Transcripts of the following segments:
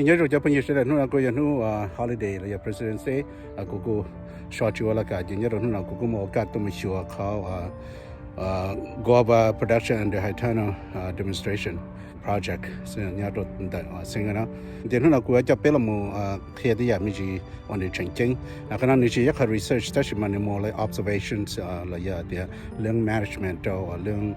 Nyob zoo cov phooj ywg sawv daws, hnub no kuj yog hnub holiday los yog President's Day, kuv kuj so tsis ua laj kam, ces nyob rau hnub no kuv kuj muaj okas tuaj mus xyuas qhov Guava Production under High Tunnel Demonstration Project nyob rau ntawm xeev no. Ces hnub no kuv yuav coj peb los mus qhia tej yam me ntsis uas nws tseem ceeb. Qhov no nws tsis yog ib qho research tab sis mas nws muaj lawv observations los yog tias lawv management rau lawv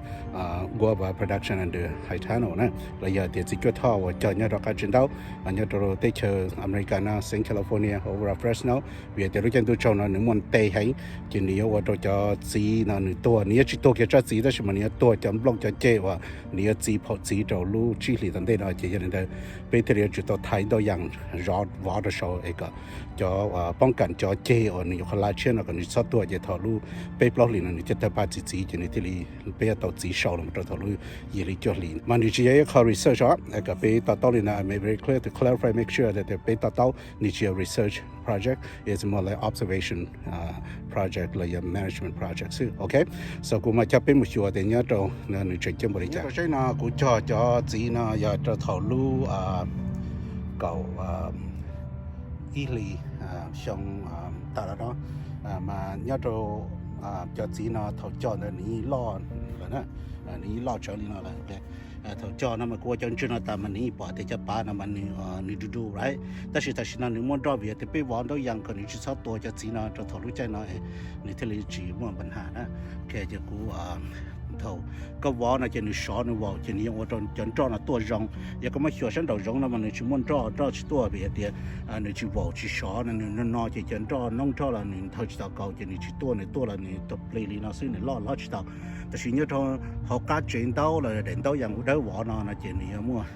Guava Production under High Tunnel na, los yog tias txiv cuaj thoj uas cog nyob rau qab tsev ntaub nyob rau teb chaws America no, xeev California, over Fresno, vim tias lub caij ntuj tsaug no nws muaj ntev heev, ces nws yuav ua rau cov txiv no nws tuag, nws yuav tsis tuag kiag tsob txiv tab sis mas nws yuav tuag cov nplooj cov ceg uas nws yuav txiv phaum txiv rau lub tsib hlis tom ntej no. Ces yog li ntawd peb thiaj li yuav tsum tau thaiv ntau yam zov vov rau saud es kom cov poob kam cov ceg uas nws nyuam qhuav la tshiab no kom nws txhob tuag, ces thaum lub peb plaub hlis no nws thiaj tawg paj txi txiv, ces nws thiaj li peb yuav tau txiv sau los rau thaum lub yim hli cuaj hlis. Mas nws tsis yog ib qho research os, kom peb to taub li no, make very clear to clarify, make sure that peb to taub nws tsis yog research project, it's more like observation project los yog management project xwb, ok? So kuv mam coj peb mus xyuas tias nyob rau nws tseem ceeb npaum li cas. Nyob rau seb no kuv cog cov txiv no yog rau thaum lub kaum ib hlis xyoo tas los no, mas nyob rau cov txiv no thaum cog ntawd nws yeej loj lawm na, nws yeej loj tsawv li no lawm. Thaum cog no mas kuv ua cov ntsis no tas mas nws yeej pom tias cov pav no mas nws du du right, tab sis tam sim no nws muaj nroj vim tias peb vov ntau yam kom nws tsis txhob tua cov txiv no rau thaum lub caij no nws thiaj li tsis muaj npa nham na. Ok, ces kuv thaum koj vov no ces nws sov nws vaum ces nws yeej ua rau cov nroj no tuaj zoo. Yog koj muab xyuas sab nraum zoov no mas nws tsis muaj nroj, nroj tsis tuaj vim tias nws tsis vaum tsis sov no, nws no no ces cov nroj noob nroj los nws nthawj tsis tau kaus ces nws tsis tuaj, nws tuaj los nws tau plig li no xwb, nws loj hlob tsis tau. Tab sis nyob rau hauv qab tsev ntaub los daim ntaub yas nqus dawb vov no no ces nws yuav muaj,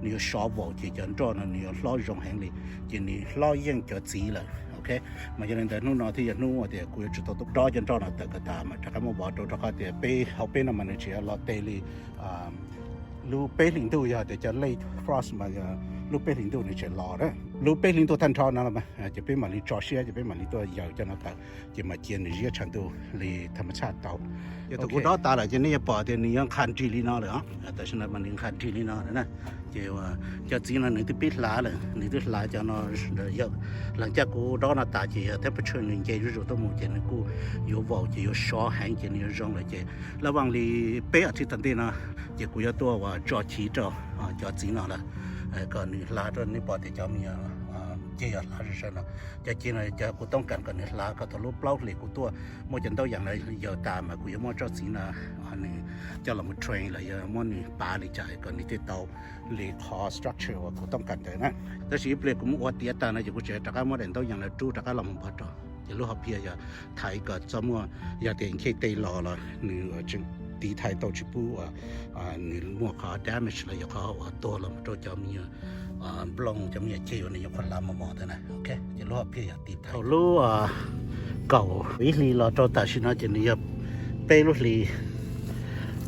nws yuav sov vaum ces cov nroj no nws yuav hlob zoo heev li, ces nws hlob yeej cov txiv lawm, ok. Mas yog li ntawd hnub no thiaj yog hnub tias kuv yuav tsum tau dob cov nroj no tawm kom tas mas rov qab muab vov rau, rau qhov tias peb hauv peb no mas nws tseem los tes li lub peb hlis ntuj, yog tias cov late frost mas lub peb hlis ntuj nws tseem los na. Lub peb hlis ntuj tag nrho no los mas ces peb mam li tso siab ces peb mam li tuaj yaws cov no tawm, ces mam cia nws ziab tshav ntuj li tham ma tshaj tau. Ces thaum kuv dob tas lawm ces nej yuav pom tias nws yuav nqha nrig li no lawm os. Tam sim no mas nws nqha nrig li no na. Ces cov txiv no nws twb pib hlav lawm, nws twb hlav cov no. Hlees caj kuv dob no tas ces yog temperature nws nce zuj zus tuaj mus ces nws kuj yuav vaum ces yuav sov heev ces nws yuav zoo lawm ces lab vaj li peb athiv tom ntej no ces kuv yuav tuaj uas tso chiv rau cov txiv no lawm kom nws hlav rau, nej pom tias cov me nyuam ceg yog hlav sawv sawv no. Cov ceg no cov kuv toob kas kom nws hlav kom thaum lub plaub hlis kuv tuaj muaj cov ntaub yas no yaws tas mas kuv yuav muab tsob txiv no nws coj los mus train los yog muab nws pav li cas kom nws thiaj tau li qhov structure uas kuv toob kas ntawd na. Tab sis ib pliag kuv muab ua tiav tas no ces kuv tseem rov qab muab daim ntaub yas no rub rov qab los mus npog rau. Ces lub hom phiaj yog thaiv kom txhob muaj, yog tias nkhej tej los los nws tseem tiv thaiv tau tsis pub nws muaj qhov damage los yog qhov uas tuag los rau cov me nyuam nplooj, cov me nyuam ceg uas nws nyuam qhuav hlav mos mos ntawd na. Ok, ces lub hom phiaj yog tiv thaiv. Thaum lub kaum ib hlis los rau tam sim no ces nws yog peb lub hlis,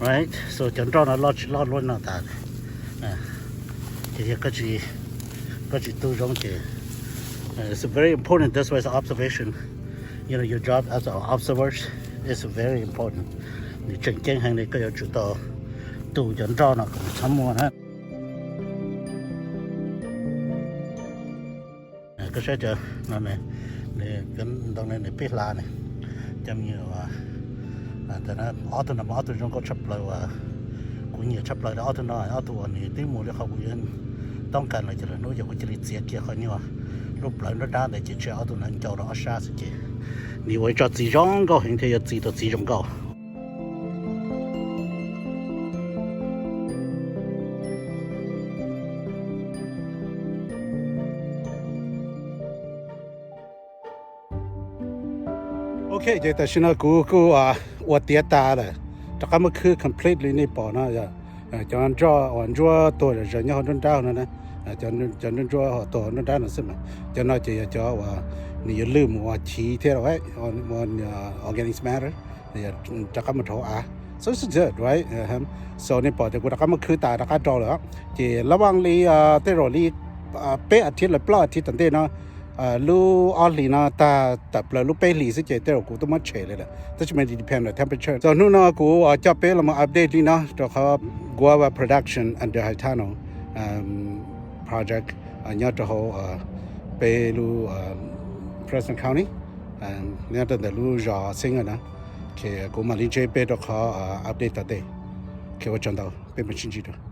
right? So cov nroj no loj tsis loj luaj no tas. Ces yog koj tsis tu zoo ces it's very important, that's why it's observation. You know, your job as an observer is very important. Nws tseem ceeb heev li, koj yuav tsum tau tu cov nroj no kom nws txhob muaj na. Koj saib cov no, cov ntoo no nws pib hlav ne. Cov me nyuam, ob tug no mas ob tug zoo nkauj tshaj plaws uas kuv nyiam tshaj plaws rau ob tug no, ob tug uas nws twb mus li qhov kuv yuav toob kas lawm ces lwm hnub ces kuv cia li txiav kiag qhov nyuag lub plawv nruab nrab ntawd ces tseg ob tug no ncau rau ob sab xwb ces nws ua ib tsob txiv zoo nkauj heev thiab yuav txi tau txiv zoo nkauj. Ok, ces tam sim no kuv kuj ua tiav tas lawm, rov qab muab khwb completely, nej pom no yog cov nroj uas ntsuab tuag zom zaws nyob hauv nruab nrab no na. Cov nruab ntsuab tuag hauv nruab nrab no xwb mas cov no ces yog cov uas nws yuav lwj mus ua chiv thiab, organic matter, rov qab mus rau hauv av. So it's good, right? So nej pom tias kuv rov qab muab khwb tas rov qab rau lawm. Ces lab vaj li tej zaum li peb athiv los plaub athiv tom ntej no, lub ob hlis no tag tawm plaws lub peb hlis xwb ces tej zaum kuv twb muab tshem li lawm, tab sis mas depend on temperature. So hnub no kuv coj peb los mus update li no rau qhov guava production under high tunnel project nyob rau hauv peb lub Fresno County, nyob rau ntawm lub zos Singer na. Ces kuv mam li ntsib peb rau qhov update tom ntej. Ces ua tsaug ntau, peb mam sib ntsib dua.